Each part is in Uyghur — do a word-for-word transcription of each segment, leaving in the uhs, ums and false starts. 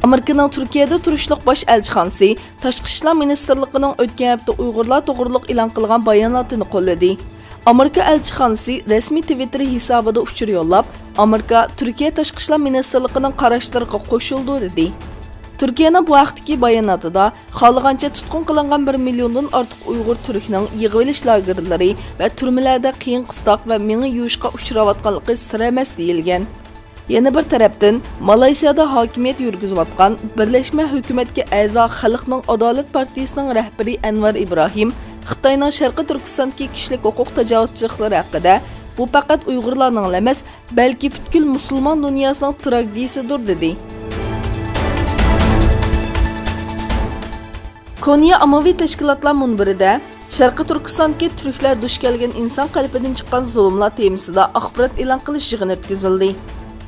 ئامېرىكىنىڭ تۈركىيەدە تۇرۇشلۇق باش ئەلچىخانىسى تاشقى ئىشلار مىنىستىرلىقىنىڭ ئۆتكەن ھەپتە ئۇيغۇرلار توغرۇلۇق ئېلان قىلغان باياناتىنى قوللىدى. ئامېرىكا ئەلچىخانىسى رەسمىي تىۋىتتېر ھېسابىدا ئۇچۇر يوللاپ، ئامېرىكا تۈركىيە تاشقى ئىشلار مىنىستىرلىقىنىڭ قاراشلىرىغا قوشۇلىدۇ، دېدى. تۈركىيەنىڭ بۇ ھەقتىكى باياناتىدا، خالىغانچە تۇتقۇن قىلىنغان بىر مىليوندىن ئارتۇق ئۇيغۇر تۈركنىڭ يىغىۋېلىش لاگېرلىرى ۋە تۈرمىلەردە قىيىن-قىستاق ۋە مېڭە يۇيۇشقا ئۇچراۋاتقانلىقى سىر ئەمەس، دېيىلگەن. يەنە بىر تەرەپتىن، مالايسىيادا ھاكىمىيەت يۈرگۈزۈۋاتقان بىرلەشمە ھۆكۈمەتكە ئەزا خەلقنىڭ ئادالەت پارتىيىسىنىڭ رەھبىرى ئەنۋەر ئىبراھىم خىتاينىڭ شەرقىي تۈركىستاندىكى كىشىلىك ھوقۇق تاجاۋۇزچىلىقلىرى ھەققىدە، بۇ پەقەت ئۇيغۇرلارنىڭلا ئەمەس، بەلكى پۈتكۈل مۇسۇلمان دۇنياسىنىڭ تراگېدىيىسىدۇر، دېدى. كونيا ئاممىۋى تەشكىلاتلار مۇنبىرىدە شەرقىي تۈركىستاندىكى تۈركلەر دۇچ كەلگەن ئىنسان قەلبىدىن چىققان زۇلۇملار تېمىسىدا ئاخبارات ئېلان قىلىش يىغىنى ئۆتكۈزۈلدى.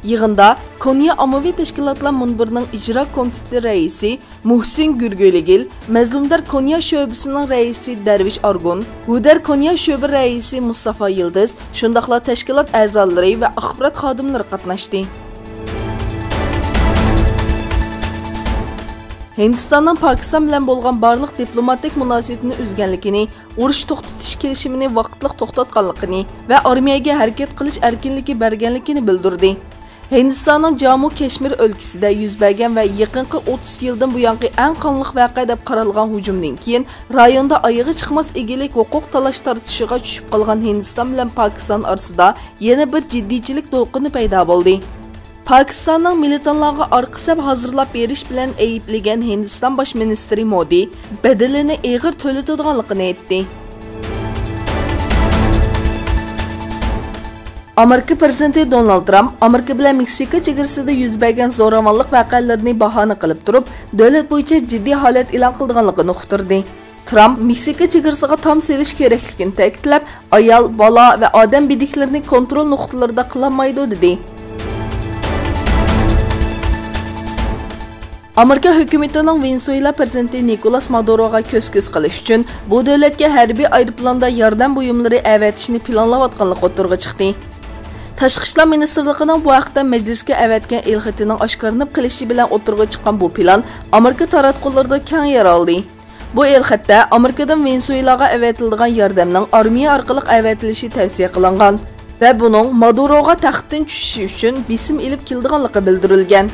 يىغىندا كونيا ئاممىۋى تەشكىلاتلار مۇنبىرىنىڭ ئىجرا كومىتېتى رەئىسى مۇھسىن گۈرگۈلىگىل، مەزلۇمدار كونيا شۆبىسىنىڭ رەئىسى دەرۋىش ئارگۇن، ھۇدەر كونيا شۆبە رەئىسى مۇستافا يىلدىز، شۇنداقلا تەشكىلات ئەزالىرى ۋە ئاخبارات خادىملىرى قاتناشتى. ھىندىستاننىڭ پاكىستان بىلەن بولغان بارلىق دىپلوماتىك مۇناسىۋىتىنى ئۈزگەنلىكىنى، ئۇرۇش توختىتىش كېلىشىمىنى ۋاقىتلىق توختاتقانلىقىنى ۋە ئارمىيەگە ھەرىكەت قىلىش ئەركىنلىكى بەرگەنلىكىنى بىلدۈردى. ھىندىستاننىڭ جامۇ كەشمىر ئۆلكىسىدە يۈز بەرگەن ۋە يېقىنقى ئوتتۇز يىلدىن بۇيانقى ئەڭ قانلىق ۋەقە دەپ قارالغان ھۇجۇمدىن كېيىن، رايوندا ئايىغى چىقماس ئىگىلىك ھوقۇق تالاش تارتىشىغا چۈشۈپ قالغان ھىندىستان بىلەن پاكىستان ئارىسىدا يەنە بىر جىددىيچىلىك دولقۇنى پەيدا بولدى. پاكىستاننىڭ مىلىتانلارغا ئارقا سەپ ھازىرلاپ بېرىش بىلەن ئەيىبلىگەن ھىندىستان باش مىنىستىرى مودى بەدىلىنى ئېغىر تۆلىتىدىغانلىقىنى ئېيتتى. ئامېرىكا پىرېزىدېنتى دونالد ترامپ ئامېرىكا بىلەن مېكسىكا چېگرىسىدا يۈز بەرگەن زوراۋانلىق ۋەقەلىرىنى باھانە قىلىپ تۇرۇپ، دۆلەت بويىچە جىددىي ھالەت ئېلان قىلىدىغانلىقىنى ئۇقتۇردى. ترامپ مېكسىكا چېگرىسىغا تام سېلىش كېرەكلىكىنى تەكىتلەپ، ئايال، بالا ۋە ئادەم بېدىكلىرىنى كونترول نۇقتىلىرىدا قىلالمايدۇ، دېدى. ئامېرىكا ھۆكۈمىتىنىڭ ۋېنېسۇېلا پىرېزىدېنتى نىكولاس مادۇروغا كۆز-كۆز قىلىش ئۈچۈن بۇ دۆلەتكە ھەربىي ئايروپىلاندا ياردەم بۇيۇملىرى ئەۋەتىشنى پىلانلاۋاتقانلىقى ئوتتۇرىغا چىقتى. تاشقى ئىشلار مىنىستىرلىقىنىڭ بۇ ھەقتە مەجلىسكە ئەۋەتكەن ئېلخېتىنىڭ ئاشكارىلىنىپ قېلىشى بىلەن ئوتتۇرىغا چىققان بۇ پىلان ئامېرىكا تاراتقۇلىرىدا كەڭ يارالدى. بۇ ئېلخەتتە ئامېرىكىدىن ۋېنېسۇېلاغا ئەۋەتىلىدىغان ياردەمنىڭ ئارمىيە ئارقىلىق ئەۋەتىلىشى تەۋسىيە قىلىنغان ۋە بۇنىڭ مادۇروغا تەختتىن چۈشۈشى ئۈچۈن بېسىم ئېلىپ كېلىدىغانلىقى بىلدۈرۈلگەن.